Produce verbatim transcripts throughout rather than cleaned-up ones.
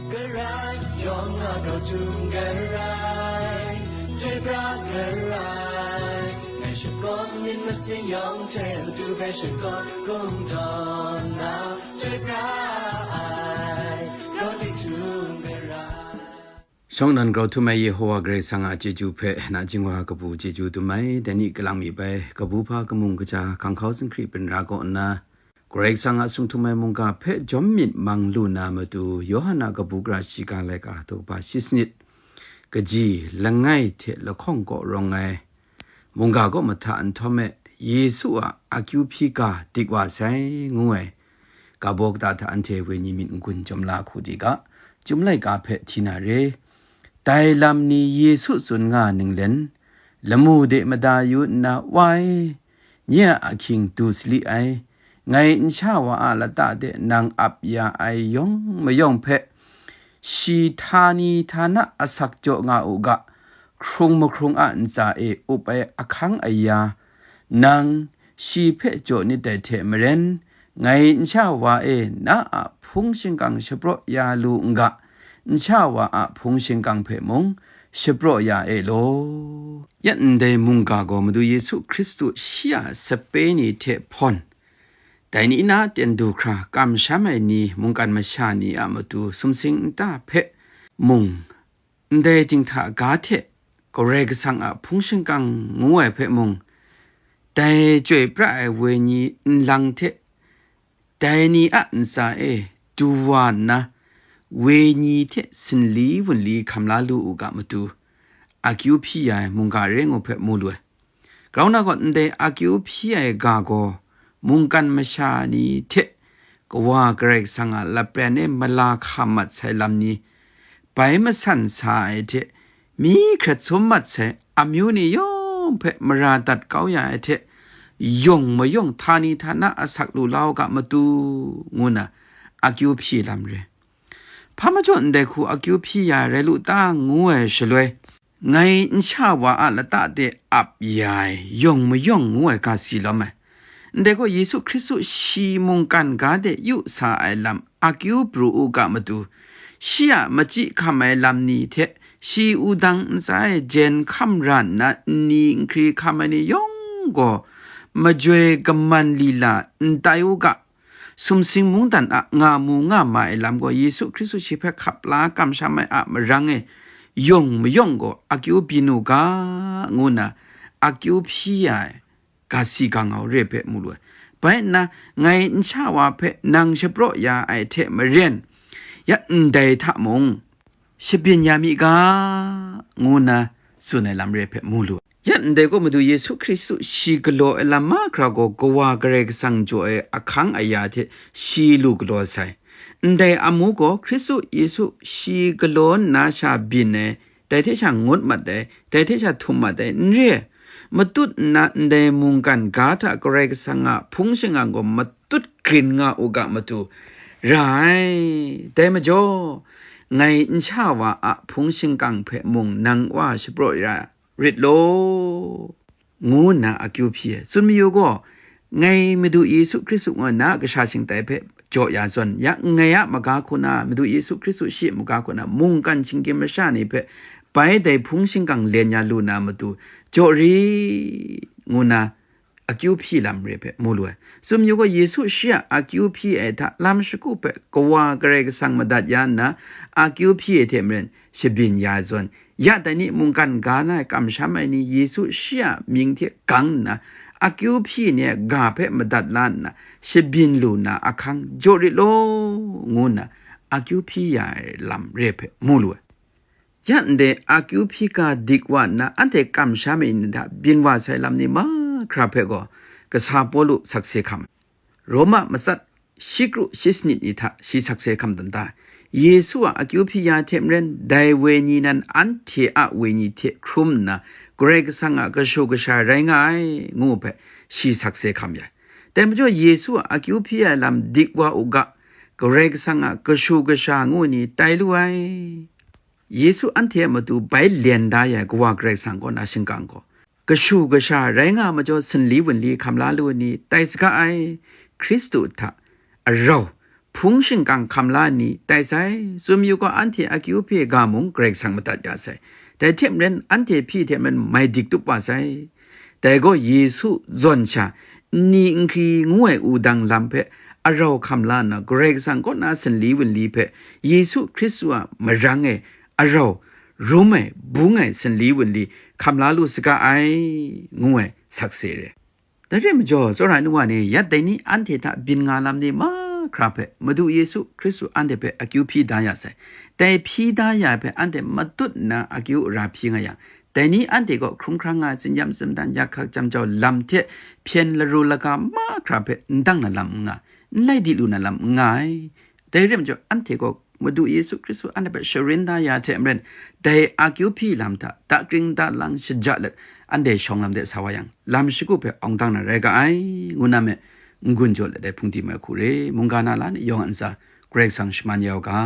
Karai, yawng a grau htum karai, chyoi pra karai, ngai shakawn myit masin yawng hte matu hpe shakawn kungdawn na, chyoi pra ai, grau tik htum karai. Shawng nnan grau htum ai Yehowa Karai Kasang a chyeju hpe nachying wa kabu chyeju dum ai, dai ni kalang mi bai, kabu hpa kamung kaja, hkanghkau zinghkri byin ra kaw nna, Karai Kasang a sung htum ai mungga hpe jawm myit mang lu na matu, Yawhan a kabu gara shiga laika daw kaba shi sanit, kaji langai hte lahkawng kaw rawng ai mungga kaw mahta nhtawm e, Yesu a akyu hpyi ga dik wa sai, ngu ai ga baw kata hta anhte wenyi myit n-gun jawm la hku di ga, Chyum laika hpe hti na re. Dai lam ni Yesu tsun nga ninglen, lamu de mada yu nna, Wa e, nye a ahkying du sali ai, ngai n sha wa a lata de nang ap ya ai yawng mayawng hpe, shi htani htana asak jaw nga u ga, hkrung mahkrung a ntsa e up ai ahkang aya, nang shi hpe jaw nit dai hte maren, ngai n sha wa e na a hpung shingkang shapraw ya lu n ga, n sha wa a hpung shingkang hpe mung shapraw ya e law. Yet ndai mungga gaw Madu Yesu Hkristu shi a sape ni hte hpawn, dai ni na ten du hkra kamsham ai ni mungkan masha ni a matu sumsing nta hpe mung, ndai dinghta ga hte Karai Kasang a hpung shingkang ngu ai hpe mung, dai chyoi pra ai wenyi nlang hte dai ni a ntsa e du wa nna, wenyi hte sinli wunli hkam la lu u ga matu, akyu hpyi ya ai mungga re ngu hpe mu lu ai. Grau na gaw, ndai akyu hpyi ai ga gaw mungkan masha ni hte Kawa Karai Kasang a lapren e mala hka mat sai lam ni, bai masan sa ai hte, myi hkrat sum mat sai amyu ni yawng hpe mara dat kau ya ai hte, yawng mayawng htani htana asak lu la u ga matu, ngu na akyu hpyi lam re. Hpa majaw ndai hku akyu hpyi ya rai lu ta, ngu ai shaloi, ngai n sha wa a lata de ap ya ai yawng mayawng ngu ai ga si lawm ai. Ndai gaw Yesu Hkristu shi mungkan ga de yu sa ai lam akyu pru u ga matu, shi a machyi hkam ai lam ni hte shi wudang ntsa e jen hkam ra nna nni nhkri hkam ai ni yawng gaw majoi kaman lila n tai u ga, sumsing mungdan a nga mu nga ma ai lam gaw Yesu Hkristu shi hpe hkap la kamsham ai a marang e, yawng mayawng gaw akyu byin u ga, ngu nna akyu hpyi ya ai ga si ga ngau re hpe mu lu ai. Bai nna, ngai n sha wa hpe nang shapraw ya ai hte maren, ya ndai hta mung, shabyin ya mi ga, ngu nna tsun ai lam re hpe mu lu ai. Ya ndai gaw Madu Yesu Hkristu shi galaw ai lam mahkra gaw Kawa Karai Kasang jaw ai ahkang aya hte shi lu galaw sai. Ndai amu gaw Hkristu Yesu shi galaw nna sha byin ai, dai hte sha ngut mat ai, dai hte sha htum mat ai, n re ai. Matut nna ndai mungkan ga hta Karai Kasang a hpung shingkang gaw matut grin nga u ga matu, ra ai. Dai majaw, ngai n sha wa a hpung shingkang hpe mung nang wa shapraw ya rit law, ngu nna akyu hpyi ai. Tsun mayu gaw, ngai Madu Yesu Hkristu ngu na kasha shingtai hpe jaw ya zawn, ya ngai a maga hku na, Madu Yesu Hkristu shi a maga hku na, mungkan shinggyim masha ni hpe bai dai hpung shingkang len ya lu na matu, jaw ri, ngu na akyu hpyi lam re hpe mu lu ai. Tsun mayu gaw, Yesu shi a akyu hpyi ai hta lam shagu hpe Kawa Karai Kasang madat ya nna, akyu hpyi ai hte maren shabyin ya ai zawn, ya dai ni mungkan ga na ai kamsham ai ni Yesu shi a mying hte gang nna, akyu hpyi ni ai ga hpe madat la nna, shabyin lu na ahkang jaw rit law, ngu nna akyu hpyi ya ai lam re hpe mu lu ai. Ya ndai akyu hpyi ga dik wa nna, anhte kamsham ai ni hta byin wa sai lam ni mahkra hpe gaw, kasa Pawlu sakse hkam, Roma matsat shi kru shi sanit ni hta shi sakse hkam dan da. Yesu a akyu hpyi ya hte maren, dai wenyi nan anhte a wenyi hte hkrum nna, Karai Kasang a kashu kasha rai nga ai, ngu hpe shi sakse hkam ya. Dai majaw, Yesu a akyu hpyi ai lam dik wa u ga, Karai Kasang a kashu kasha ngu ni tai lu ai. Yesu anhte a matu bai len da ya ai Kawa Karai Kasang kaw na shingkang gaw, kashu kasha rai nga majaw, sinli wunli hkam la lu ni tai saga ai. Hkristu hta arau Hpung shingkang hkam la ni tai sai, tsun yu gaw, anhte akyu hpe ga mung Karai Kasang madat ya sai. Dai hte maren, anhte hpyi hte maren mai dik tup wa sai. Dai gaw Yesu zawn sha, nni nhkri ngu ai wudang lam hpe arau hkam la nna, Karai Kasang kaw na sanli wunli hpe Yesu Hkristu a marang e arau rum ai, bung ai sanli wunli hkam la lu saga ai, ngu ai sakse re. Dai re majaw, tsawra ai nu wa ni, yat dai ni anhte hta byin nga lam ni mahkra hpe Madu Yesu Hkristu anhte hpe akyu hpyi da ya sai. Dai hpyi da ya ai hpe anhte matut nna akyu ara hpyi nga yang, dai ni anhte gaw hkrum hkrang nga ai tsinyam tsimdan, yak hkak jam jau lam hte hpyen laru laga mahkra hpe n dang na lam n nga, n lai di lu na lam n nga ai. Dai re majaw, anhte gaw Madu Yesu Hkristu anhte hpe sharin da ya hte maren, dai akyu hpyi lam hta dakring dalang shaja let anhte shawng lam de sa wa yang, lam shagu hpe awng dang na rai ga ai, ngu na me, n-gun jaw let ai hpung di mai hku re, mungga na la ni yawng a ntsa, Karai Kasang shaman ya u ga.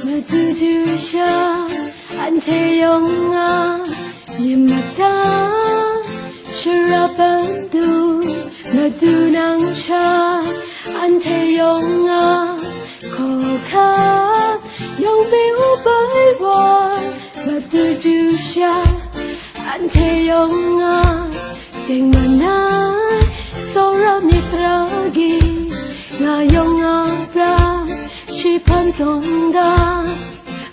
Madu du sha, anhte yawng nga, myit mada, sharap bandu, Madu nang sha, anhte yawng nga, hkawhkam yawng hpe u bai wa, Madu du sha, anhte yawng nga, teng manai, tsawra myit hpra gi, nga yawng nga pra, shi hpan tawn da,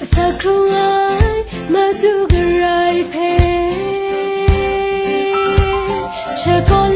asak hkrung ai Madu Karai hpe, shakawn